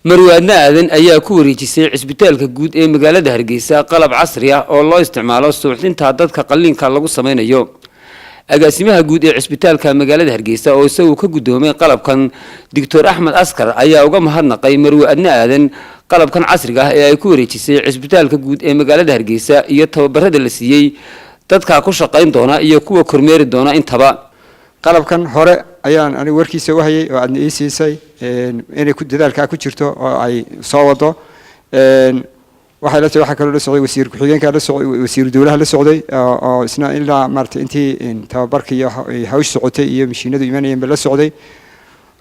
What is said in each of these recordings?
Marwo Adna Aadan ayaa ku wareejisay Cisbitaalka Guud ee magaalada Hargeysa qalab casri ah oo loo isticmaalo suuxdinta dadka qalliinka lagu sameynayo. Agaasimaha guud ee cisbitaalka magaalada Hargeysa oo isagu ka guddoomay qalabkan, Doctor Axmed Askar, ayaa uga mahadnaqay Marwe Adna Aadan qalabkan casriga ah ee ay ku wareejisay Cisbitaalka Guud ee magaalada Hargeysa iyo tababarada la siiyey dadka ku shaqayn doona iyo kuwa kormeeri doona intaba. Qalabkan hore ayaan anigu warkiisa u hayay oo aadna ii siisay inay ku dadaalkaa ku jirto oo ay soo wado. Waxay la waxaa kaloo la socday wasiir ku-xigeenka la socday, wasiiru dowlaha la socday, oo isna ilaa maaragtay intii tababarka iyo hawsh socotay iyo mashiinadu imanayeenba la socday.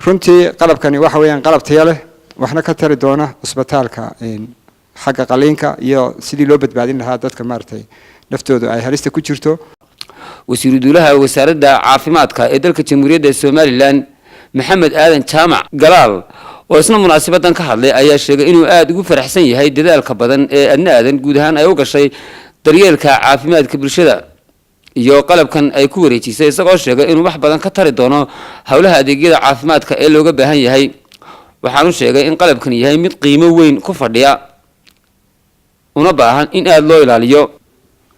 Runtii qalabkani waxa weeyaan qalab tayo leh, waxna ka tari doona cusbitaalka xagga qaliinka iyo sidii loo badbaadin lahaa dadka maaragtay naftoodu ay halista ku jirto. Wasiiru duulaha Wasaaradda Caafimaadka ee dalka Jamhuuriyadda Somaliland, Maxamed Aadan Jaamac Galaal, oo isna munaasabadan ka hadlay, ayaa sheegay inuu aada ugu faraxsan yahay dadaalka badan ee Adna Aadan guud ahaan ay u gashay daryeelka caafimaadka bulshada iyo qalabkan ay ku wareejisay, isagoo sheegay inuu wax badan ka tari doono howlaha adeegyada caafimaadka ee looga baahan yahay. Waxaanu sheegay in qalabkan yahay mid qiimo weyn ku fadhiya una baahan in aada loo ilaaliyo.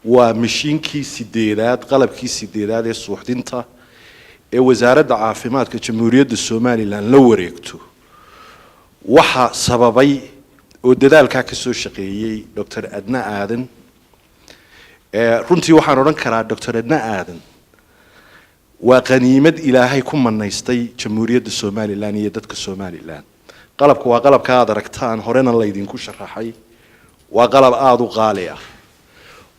Waa mashiinkii sideedaad, qalabkii sideedaad ee suuxdinta ee Wasaaradda Caafimaadka Jamhuuriyadda Somaliland la wareegto. Waxa sababay oo dadaalkaa ka soo shaqeeyey Doctor Adna Aadan. Runtii waxaan odhan karaa Doctor Adna Aadan waa qaniimad Ilaahay ku manaystay Jamhuuriyadda Somaliland iyo dadka Somaliland. Qalabku waa qalabka aad aragtaan, horena laydinku sharaxay. Waa qalab aada u qaali ah,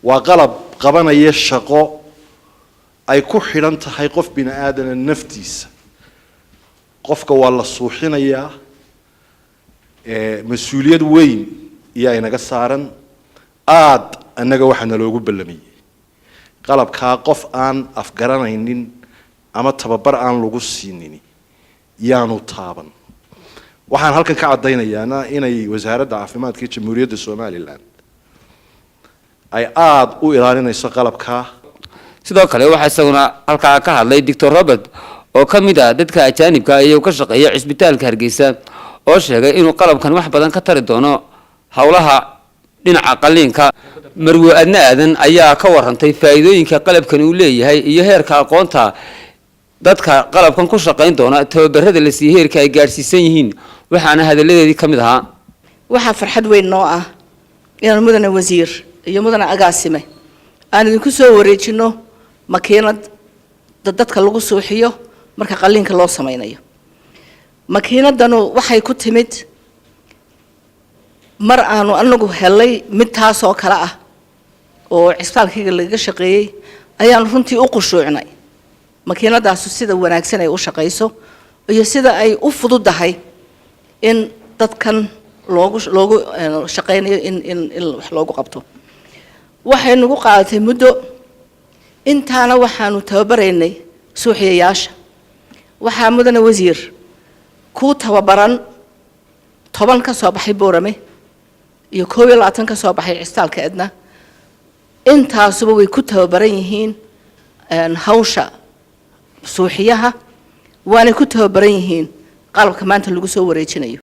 waa qalab qabanaya shaqo ay ku xidhan tahay qof bini aadana naftiisa. Qofka waa la suuxinayaa, mas-uuliyad weyn iyaa inaga saaran. Aada annaga waxaa naloogu ballamiyey qalabkaa qof aan afgaranaynin ama tababar aan lagu siinin yaanu taaban. Waxaan halkan ka caddaynayaana inay Wasaaradda Caafimaadka ee Jamhuuriyadda Somaliland ay aada u ilaalinayso qalabkaa. Sidoo kale waxaa isaguna halkaa ka hadlay Doctor Robert oo ka mid ah dadka ajaanibka iyo ka shaqeeya Cisbitaalka Hargeysa, oo sheegay inuu qalabkan wax badan ka tari doono howlaha dhinaca qalliinka. Marwo Adna Aadan ayaa ka warantay faa'iidooyinka qalabkan uu leeyahay iyo heerka aqoonta dadka qalabkan ku shaqayn doona tababarada la siiyey heerka ay gaadhsiisan yihiin, waxaana hadalladeedii ka mid ahaa: Waxaa farxad weyn noo ah inaan, mudane wasiir iyo mudane agaasime, aan idinku soo wareejino makiinad dadka lagu suuxiyo marka qalliinka loo sameynayo. Makiinadanu waxay ku timid mar aanu anagu helay mid taasoo kale ah oo cisbitaalkayga lagaga shaqeeyey. Ayaanu runtii u qushuucnay makiinadaasu sida wanaagsan ay u shaqayso iyo sida ay u fududahay in dadkan loogu shaqaynayo in wax loogu qabto. Waxay nagu qaadatay muddo intaana waxaanu tababaraynay suuxiyayaasha. Waxaa, mudane wasiir, ku tababaran 10 ka soo baxay Boorame iyo 21 ka soo baxay Cisbitaalka Edna. Intaasuba way ku tababaran yihiin hawsha suuxiyaha, waanay ku tababaran yihiin qalabka maanta lagu soo wareejinayo.